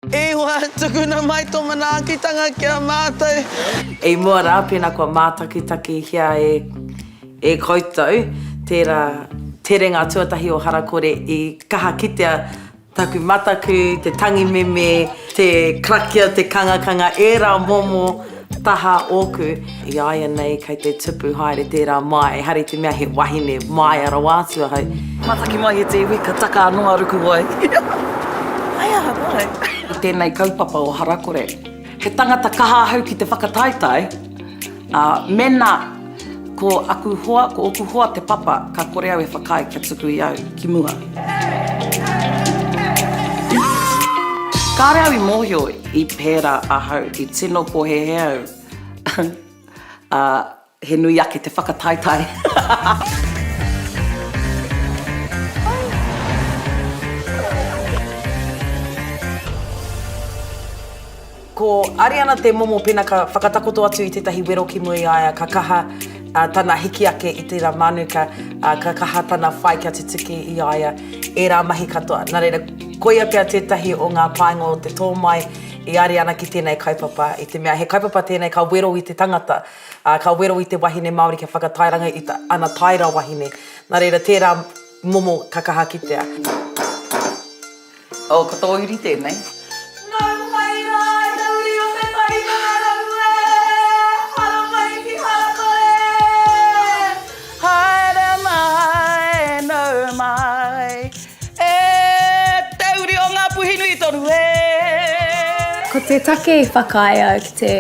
E hoa, tukuna mai tō manaakitanga ki a mātou. I mua rā, pēnā kua mātakitakihia e, e koutou tērā terenga tuatahi o Harakore i kaha kitea taku mataku, te tangi meme, te karakia, te kangakanga, ērā momo taha ōku. I a ia nei kei te tupu haere tērā māia, ehara i te mea he wahine māia rawa atu ahau. Mataki mai e te iwi, ka taka anō a Rukuwai. Hei aha mai. I tēnei kaupapa o Harakore, he tangata kaha ahau ki te whakataetae, ā, mēnā ko aku hoa, ko ōku hoa te papa, ka kore au e whakaae kia tuku i au ki mua. Kāre au i mōhio i pērā ahau, i tino pōhēhē au, ā, he nui ake te whakataetae. Ko Ariana te momo pena ka whakatakoto atu i tētahi wero ki mua i a ia, ka kaha tana hiki ake i tērā mānuka, ka kaha tana whai kia tutuki i a ia ērā mahi katoa. Nā reira, koia pea tētahi o ngā painga o te tō mai i Ariana ki tēnei kaupapa, i te mea he kaupapa tēnei ka wero i te tangata, ā, ka wero i te wahine Māori kia whakatairanga i ana taera wahine. Nā reira, tērā momo ka kaha kitea. Oh, ko tō uri tēnei. Nau mai rā e te uri o te tai tokerau e, haramai ki Harakore. Haere mai, nau mai, e te uri o Ngā Puhi-nui tonu e. Ko te take i whakaae au ki te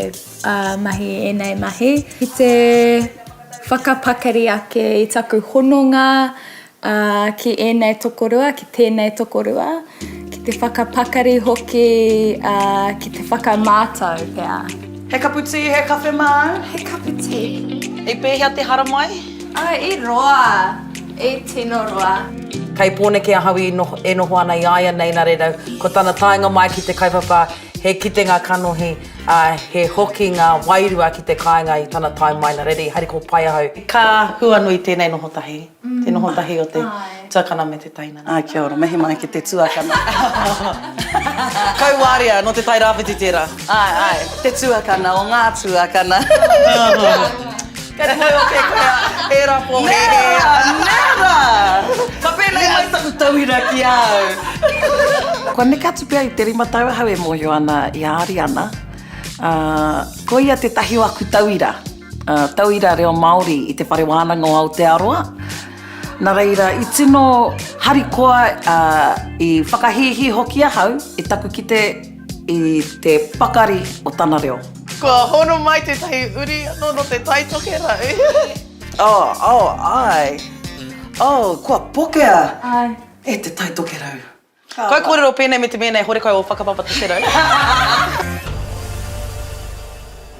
mahi ēnei mahi, ki te whakapakari ake i taku hononga Ā, ki ēnei tokorua, ki tēnei tokorua, ki te whakapakari hoki, ā, ki te whakamātau pea. He kapu tī, he kawhe māu? He kapu tī. I pēhea te haramai? Ā, i roa, i tino roa. Kei Pōneke ahau i noho, e noho ana i a ia nei, nā reira, ko tana taenga mai ki te kaupapa, he kitenga kanohi, ā, he hokinga wairua ki te kāinga i tana tae mai, nā reira i hariko pai ahau. Ka huanui tēnei noho tahi. Te noho tahi o te tuakana me te teina. Āe, kia ora. Mihi mai ki te tuakana. Kauāria, nō Te Tai Rāwhiti tērā. Āe, āe. Te tuakana o ngā tuakana. Kei te mōhio kē koe a ērā pōhēhē. Nē rā, nē rā! Ka pēnei mai taku tauira ki a au. Kua neke atu pea i te rima tau ahau e mōhio ana i a Ariana. Ā, ko ia tētahi o aku tauira. Tauira reo Māori i Te Whare Wānanga o Aotearoa. Nā reira, i tino harikoa, i whakahīhī hoki ahau i taku kite i te pakari o tana reo. Kua hono mai tētahi uri anō nō Te Tai Tokerau. Oh, oh, āe. Oh, kua pokea e Te Tai Tokerau. Kau kōrero pēnei me te mea nei horekau o whakapapa Tokerau.